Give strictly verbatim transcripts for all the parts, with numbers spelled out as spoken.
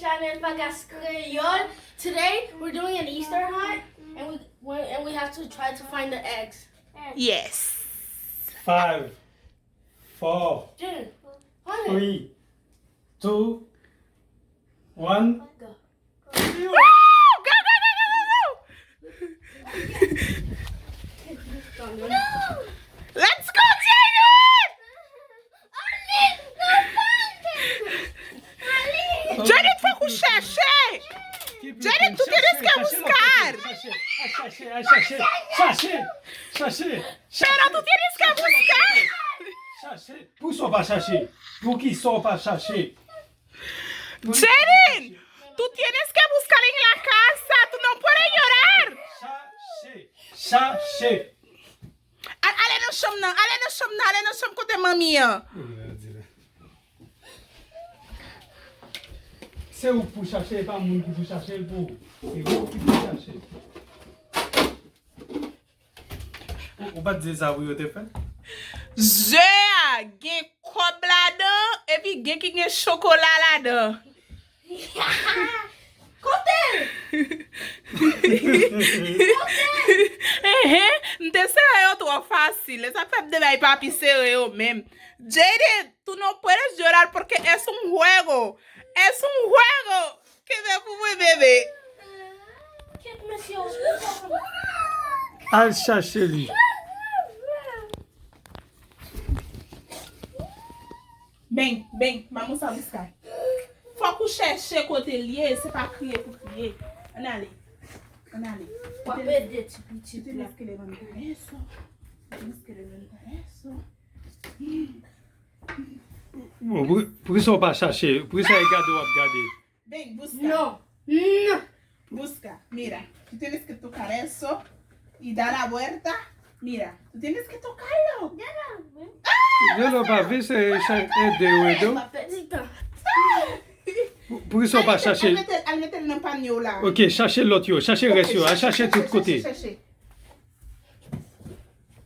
Chanel Pagas Kreyòl. Today we're doing an Easter hunt, and we, we and we have to try to find the eggs. Yes. Five, four, Junior, find it. Three, two, one. Go. Go, go, go, go, go, go! Let's go, Jaden! Jaden, fòk ou chèche! Jaden, tú tienes que buscar. Chache, chache, chache, chache, chache, chache, Pero tú tienes que buscar. chache. Poukisa w pa chache? Poukisa w pa chache? Jaden, tú tienes que buscar en la casa. Tú no puedes llorar. Chache, chache. Al- Ale nan chanm nan, ale nan chanm nan, ale nan chanm kote manmi an. Se ou k pou chache, e pa moun ki pou chache l pou ou. Se ou ki pou chache. Ou, ou pa t di sa pou yo te fè? Je a gen kòb ladan, epi gen ki gen chokola ladan. Kote l? Ehe, m te sere yo twò fasil. E sa k fè m te bay papi sere yo menm. Jaden, tú no puedes llorar porque es un juego. Es un juego. Kenbe pou mwen, bebe. Kèt mesye. Al chache li. Beng, beng, maman sa biskay. Fòk ou chèche kote l ye, se pa kriye pou kriye. Ann ale. Ann ale. W ap ede ti pitit Tienes la. Que levantar eso. Tienes que levantar eso. Bon, pou, pou kisa w pa chache? Pou kisa e gade w ap gade? Beng, busca. No. No. Busca. Mira. Tú tienes que tocar eso. Y da la vuelta. Mira. Tú tienes que tocarlo. Yo, lè w pa vle, se cha- ede w, ede w. Pa pèdi tan. Pou, pou kisa w pa chache? Al mete, al mete l nan panye w la. Ok, chache lòt yo, chache rès yo, al chache tout kote. Chache.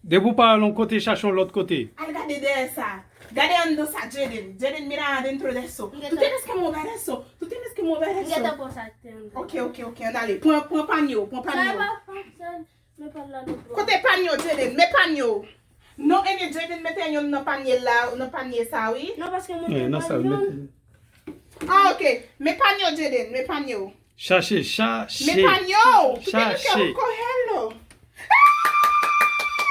Depi w pa al yon kote, chache yon lòt kote. Al gade dèyè sa. Gade anndan sa, Jaden. Jaden, mira adentro de eso. Tú tienes que mover eso. Tú tienes que mover eso. Gade pou sa te andan. Ok, ok, ok, ann ale. Pran, pran panye w, pran panye w. Mwen pa la lòt bò. Kote panye w, Jaden? Men panye w. Non, ebyen, Jaden mete youn nan panye la, nan panye sa, wi. Non, paske mwen Eh, te nan sa l pran mete. youn. Ah, ok. Men panye w, Jaden, men panye w. Chache, chache. Men panye w. Tú tienes que Chache. cogerlo. Ah!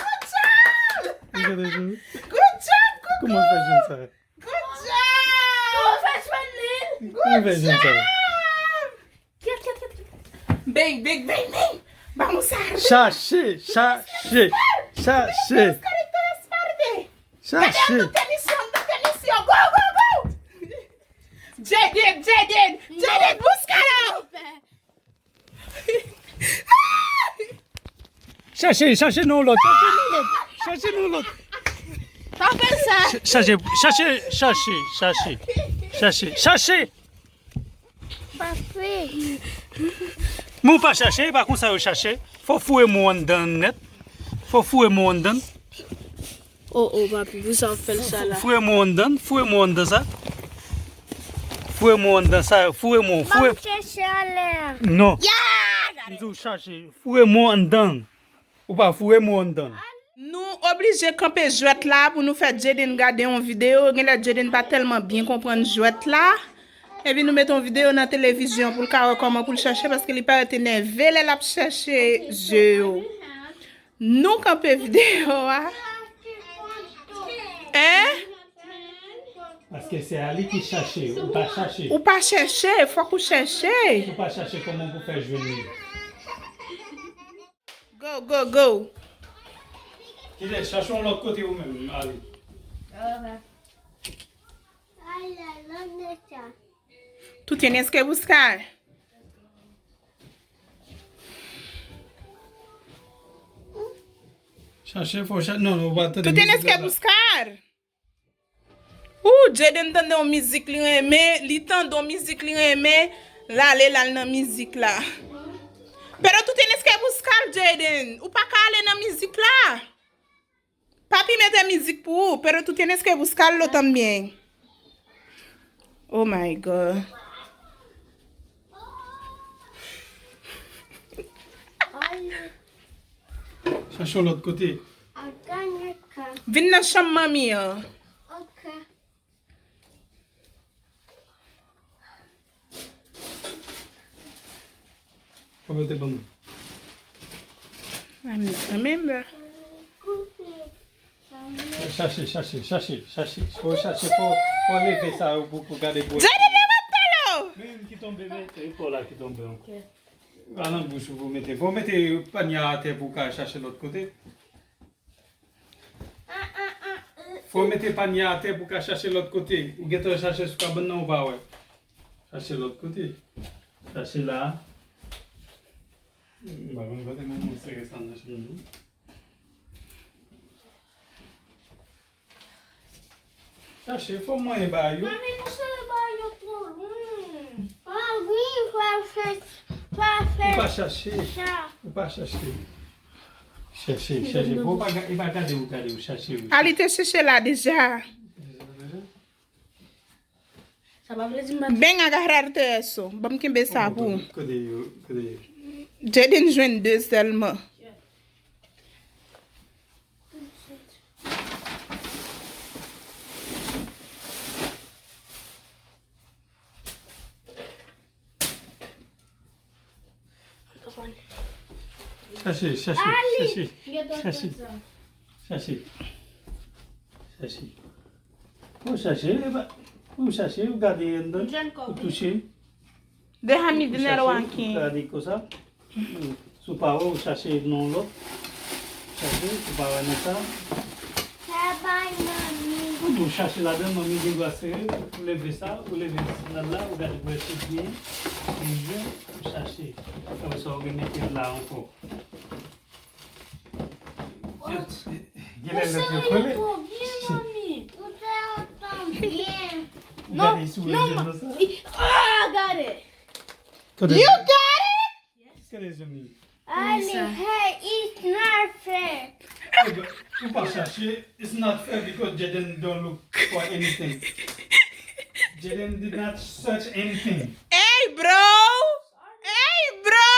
Good job! Gade, je- Good job, Kòman l fè jwenn sa? Good job! Ou fè jwenn li? Kòman l fè jwenn sa? Kèt, kèt, kèt, kèt. Bang, bang, bang, bang! Vamos a arriba! Chache, chache, chache, Buscar en todas partes! chache. Dale, no te misión, no te misión! Go, go, go! Jaden, Jaden, Jaden, búscalo! Chache, chache nan lòt, chache nan lòt, chache nan lòt. Pa fè sa. Ch- Chache, chache, chache, chache, chache, chache. Pa fè. Men w pa chache, e pa konsa yo chache. Fò foure men w anndan nèt. Fò foure men w anndan. Oh, oh, papi, pou sa w fè l sa la. Foure men w anndan, foure men w anndan sa. Foure men w anndan sa, foure men w, foure. Chèche anlè. Non. M di w chache, foure men w anndan. Ou pa foure men w anndan. Nou oblije kanpe jwèt la pou nou fè Jaden gade yon videyo. Genlè Jaden pa tèlman byen konprann jwèt la. Epi nou mete yon videyo nan televizyon pou l ka wè kòman pou l chèche, paske li parèt enève lè l ap chèche je yo. Nou kanpe videyo a. Hein? Paske se a li ki chache, ou pa chache. Ou pa chèche, fòk ou chèche. Ou pa chache kòman pou fè jwenn li. Go, go, go. Kite, chache yon lòt kote ou menm, ale. Ay, la, la, la, la. Tú tienes que buscar. Chache, fò chache, non, non, ou pa tande. Tú tienes que buscar. Ou, Jaden tande yon mizik li renmen, li tande yon mizik li renmen, l ale l al nan mizik la. Pero tú tienes que buscar, Jaden. Ou pa ka ale nan mizik la. Papi mete mizik pou ou, pero tú tienes que buscarlo también. Oh my God. Chache yon lòt kote. Vin nan chanm manmi an. Fò mete ban mwen. I'm not a member. Chache, chache, chache, chache. Fò chache, fò, fò leve sa yo pou, pou gade pou. Jade, leve talo! Men ki tonbe, men se fò la ki tonbe ankò. Al nan bouch ou pou mete. Fò mete panya atè pou ka chache lòt kote. Fò mete panya atè pou ka chache lòt kote. Ou gentan chache sou kabann nan ou pa wè. Chache lòt kote. Chache la. M pa konn kote moun sere sa nan chanm nan. Chache, fò mwen ba yo. Mami, nou sere ba yo twò lwen. Ah wi, pa fè, pa fè. Ou pa chache. Ou pa chache. Chache, chache. Fò pa, e pa gade ou gade ou chache wi. Ali te chèche la deja. Ven agarrarte eso. Ban m kenbe sa pou ou. Jaden jwenn de sèlman. Chache, chache, chache. Chache. Chache. Chache. Ou chache, ou chache, ou gade anndan, ou touche. Deja mi dinero aquí. Ou gade konsa. Si w pa wè, ou chache nan yon lòt. Chache, ou pa wè nan sa. Ou chache ladan, manmi gen dwa sere, ou leve sa, ou leve nan la, ou gade pou èske byen, ou jwenn, ou chache. Apre sa, ou remete l la ankò. Genlè lòt yo kole. Non, non, ah, gade. You got it? Kèl zen li? Ali, hey, it's not fair. Ou pa chache. It's not fair because Jaden don't look for anything. Jaden did not search anything. Hey, bro! Hey, bro!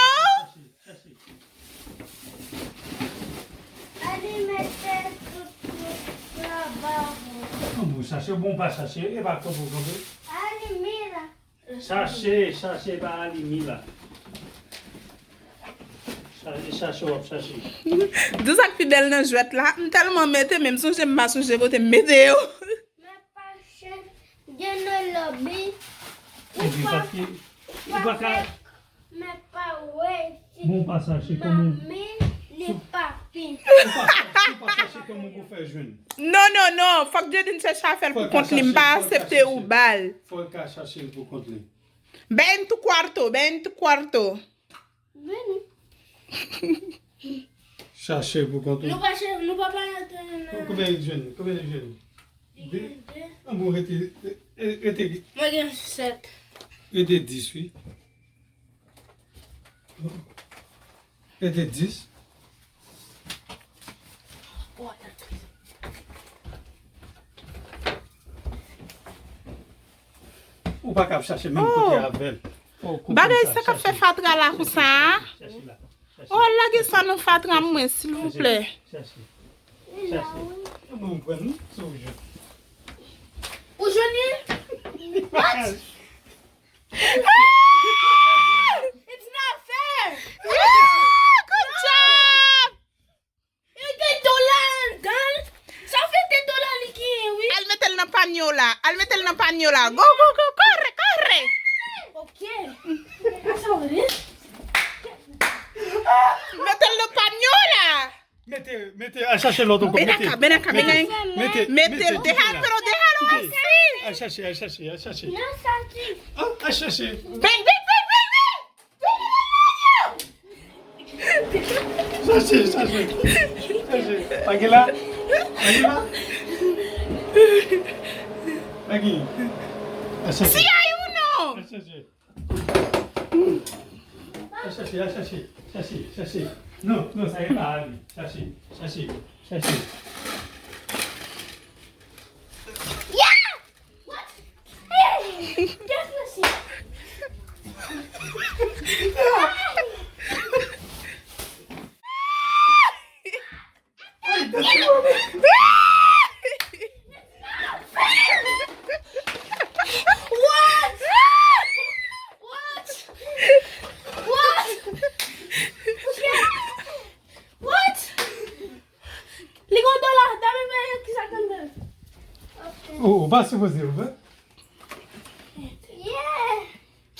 Bon, chache, bon, pa chache, e pa kanpe w kanpe. Chache, chache, pa alimi la. Chache, chache, w ap chache. Di sa k pi bèl nan jwèt la. M tèlman mete, men m sonje m pa sonje kote m mete yo. Epi paske ou pa ka. Bon, ou pa chache kòman. Ou pa chache kòman pou fè jwenn. Non, non, non. Fòk Jaden chèche afè l pou kont li. M pa aksepte ou ba l. Fò l ka chache l pou kont li. Veinticuatro, veinticuatro. Chache pou kont ou. Nou pa chè, nou pa pa nan. Konbyen li jwenn? Konbyen li jwenn? De. An bon, rete, rete. Mwen gen sèt. Rete dis, wi. Rete dis. Ou pa ka ap chache menm kote avè l. Bagay sa k ap fè fatra la konsa a. Oh, lage sa nan fatra mwen, silvouplè. Ou jwenn li? What? It's not fair! Good job! Li gen dola anndan l. Sa fè de dola li genyen, wi. Al mete l nan panyo la. Al mete l nan panyo la. Go, go, go. Kore, kore. Ok. Sa w vle? Mete l nan panyo la. Mete, mete, al chache lòt ankò. Benaka, benaka, benaka. Mete, mete, déjalo, déjalo así. Al chache, al chache, al chache. Al chache. Ven, ven, ven, ven, ven. Chache, chache. Chache. Pa gen la? Pa gen la? Pa gen. Al chache. Si ay ou non? Al chache. Al chache, al chache, chache, chache. Non, non, sa e pa a li. Chache, chache, chache. Pa sipoze ouvè.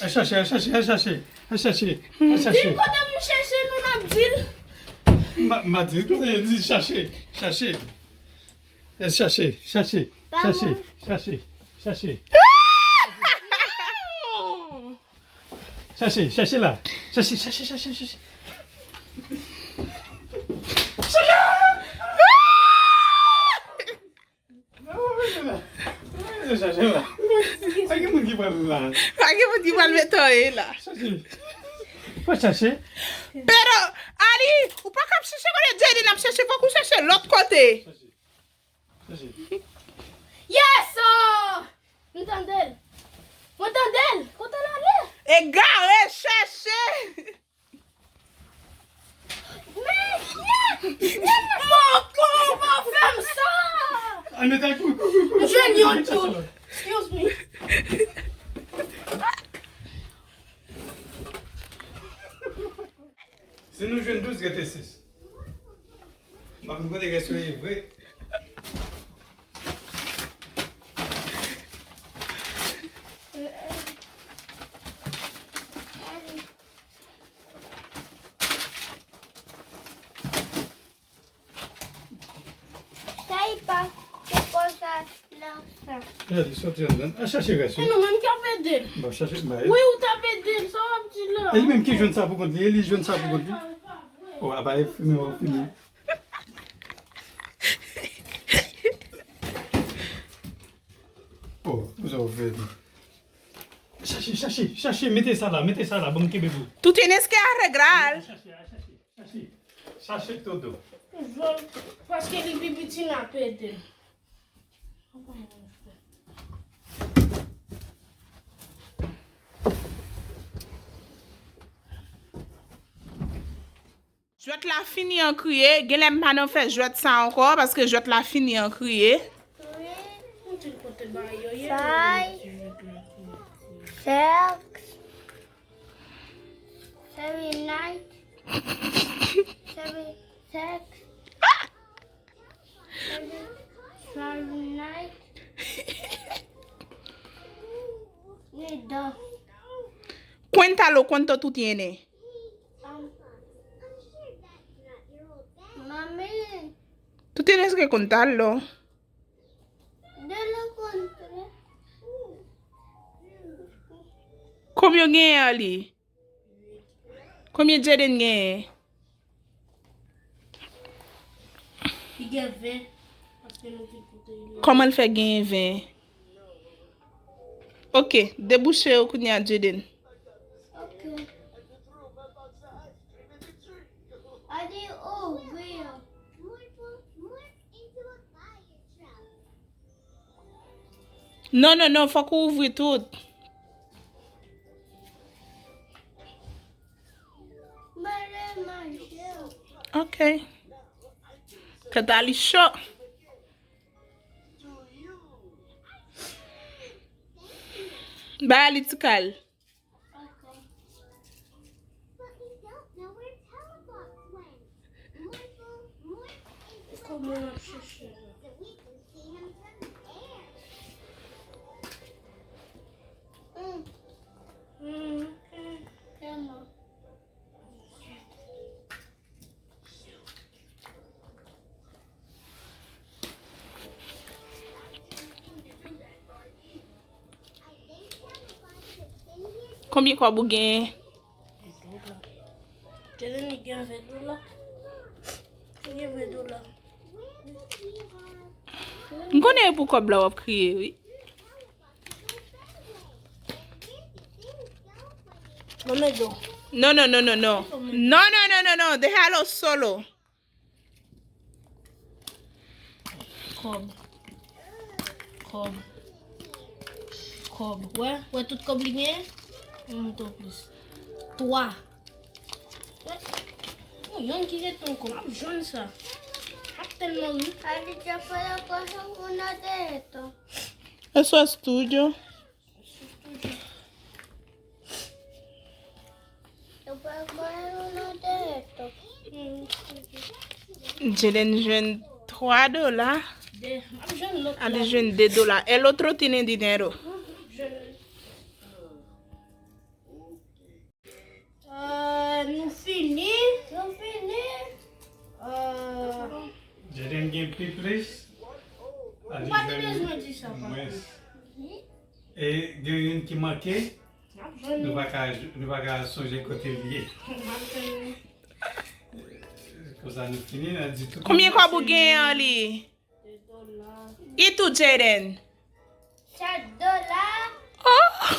Al chache, al chache, al chache, al chache, al chache. Di l kote pou m chache, nou n ap di l. Ma, ma di l kote, di chache, chache. Al chache, chache, chache, chache, chache. Chache, chache la. Chache, chache, chache, chache. Chache! Chache la. Pa gen moun ki pral la. Pa gen moun ki pral mete anyen la. Chache. Fò chache. Pero, Ali, ou pa kab chache kote Jaden ap chache, fòk ou chache lòt kote. Chache. Chache. Yes, sir! M tande l. Mwen tande l. Kote l ale? Egare, chache! Men, men, men, Marco, ou pa fè m sa! Ann mete ak kou, kou, kou, kou. M jwenn yon tou. Excuse me. Si nou jwenn douz, rete sis. M pa konn kote rès yo ye vre. Sa e pa, se konsa nan sa. Gade, soti anndan. Al chache rès yo. E nou menm k ap ede l. Bon, chache, ba, wi, ou t ap ede l, sa w ap di la. E li menm ki jwenn sa pou kont li, e li jwenn sa pou kont li. Oh, apa e fini, w ap fini. Oh, pou sa w fè. Chache, chache, chache, mete sa la, mete sa la, ban m kenbe pou. Tú tienes que arreglar. Chache, chache, chache, chache todo. Vòl, paske li pi piti n ap ede. Jwèt la fini an kriye. Genlè m pa nan fè jwèt sa ankò, paske jwèt la fini an kriye. Five, six, seven, nine, seven, six, seven, seven, nine. Ni dos. Cuéntalo, ¿cuánto tú tienes? Mami. Tú tienes que contarlo. Yo lo conté. Konbyen w genyen, Ali? Konbyen Jaden genyen? Li gen ven. Paske nou te koute li. Kòman l fè genyen ven? Ok, debouche yo kounye a, Jaden. Ok. Adi ouvri yo. Non, non, non, fòk ou ouvri tout. Mwen manje. Ok. Tèt a li cho. Bay li ti kal. Kòman w ap chèche la? Mm. Mm, ok. Tèlman. Konbyen kòb ou genyen? Jeremy gen ven dola. Li gen ven dola. M konnen e pou kòb la w ap kriye, wi. Mwen do. Non, non, non, non, non. Non, non, non, non, non. Déjalo solo. Kòb. Kòb. Kòb. Wè, wè tout kòb li genyen? Yon moute plis. Twa. Wè. Yon, yonn ki ret ankò. M ap jwenn sa. M ap tèlman ri. Eso es tuyo. Jaden jwenn twa dola. M ap jwenn lòt la. Al jwenn de dola. El otro tiene dinero. M ap jwenn. Euh, nou fini. Nou fini. Euh, Jaden gen pi plis. Ou pa te bezwen di sa, pa mwens. E gen youn ki manke. Nou pa ka, nou pa ka sonje kote l ye. Konsa nou fini, n a di tout. Konbyen kòb ou genyen an li? E tou, Jaden? Sèt dola. Oh!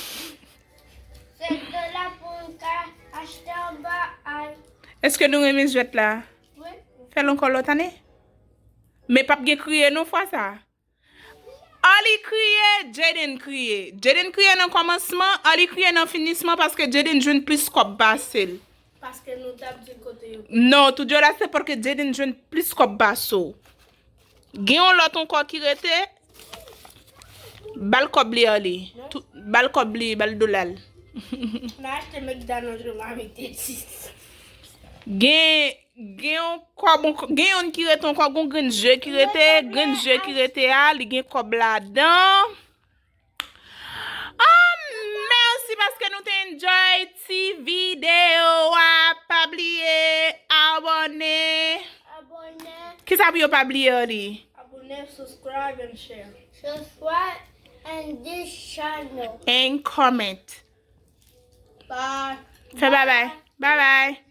Sèt dola pou m ka achte yon bagay. Èske nou renmen jwèt la? Wi. Fè l ankò lòt ane. Men p ap gen kriye non fwa sa. Arly kriye, Jaden kriye. Jaden kriye nan kòmansman, Arly kriye nan finisman paske Jaden jwenn plis kòb pase l. Paske nou t ap di kote yo. Non, tout yo la se paske Jaden jwenn plis kòb pase w. Gen yon lòt ankò ki rete. Ba l kòb li, Arly. Tou- Ba l kòb li, ba l dola l. Nan achte McDonald's yo, m a mete dis. Gen, gen yon kòb, gen yon ki rete ankò, gon grenn je ki rete, grenn je ki rete a, li gen kòb ladan. Ah, mèsi paske nou te enjoy ti videyo a. Pa bliye abòne. Abòne. Kisa pou yo pa bliye, Arly? Abòne, subscribe and share. Subscribe and this channel. And comment. Bye. Fè bye bye. Bye bye.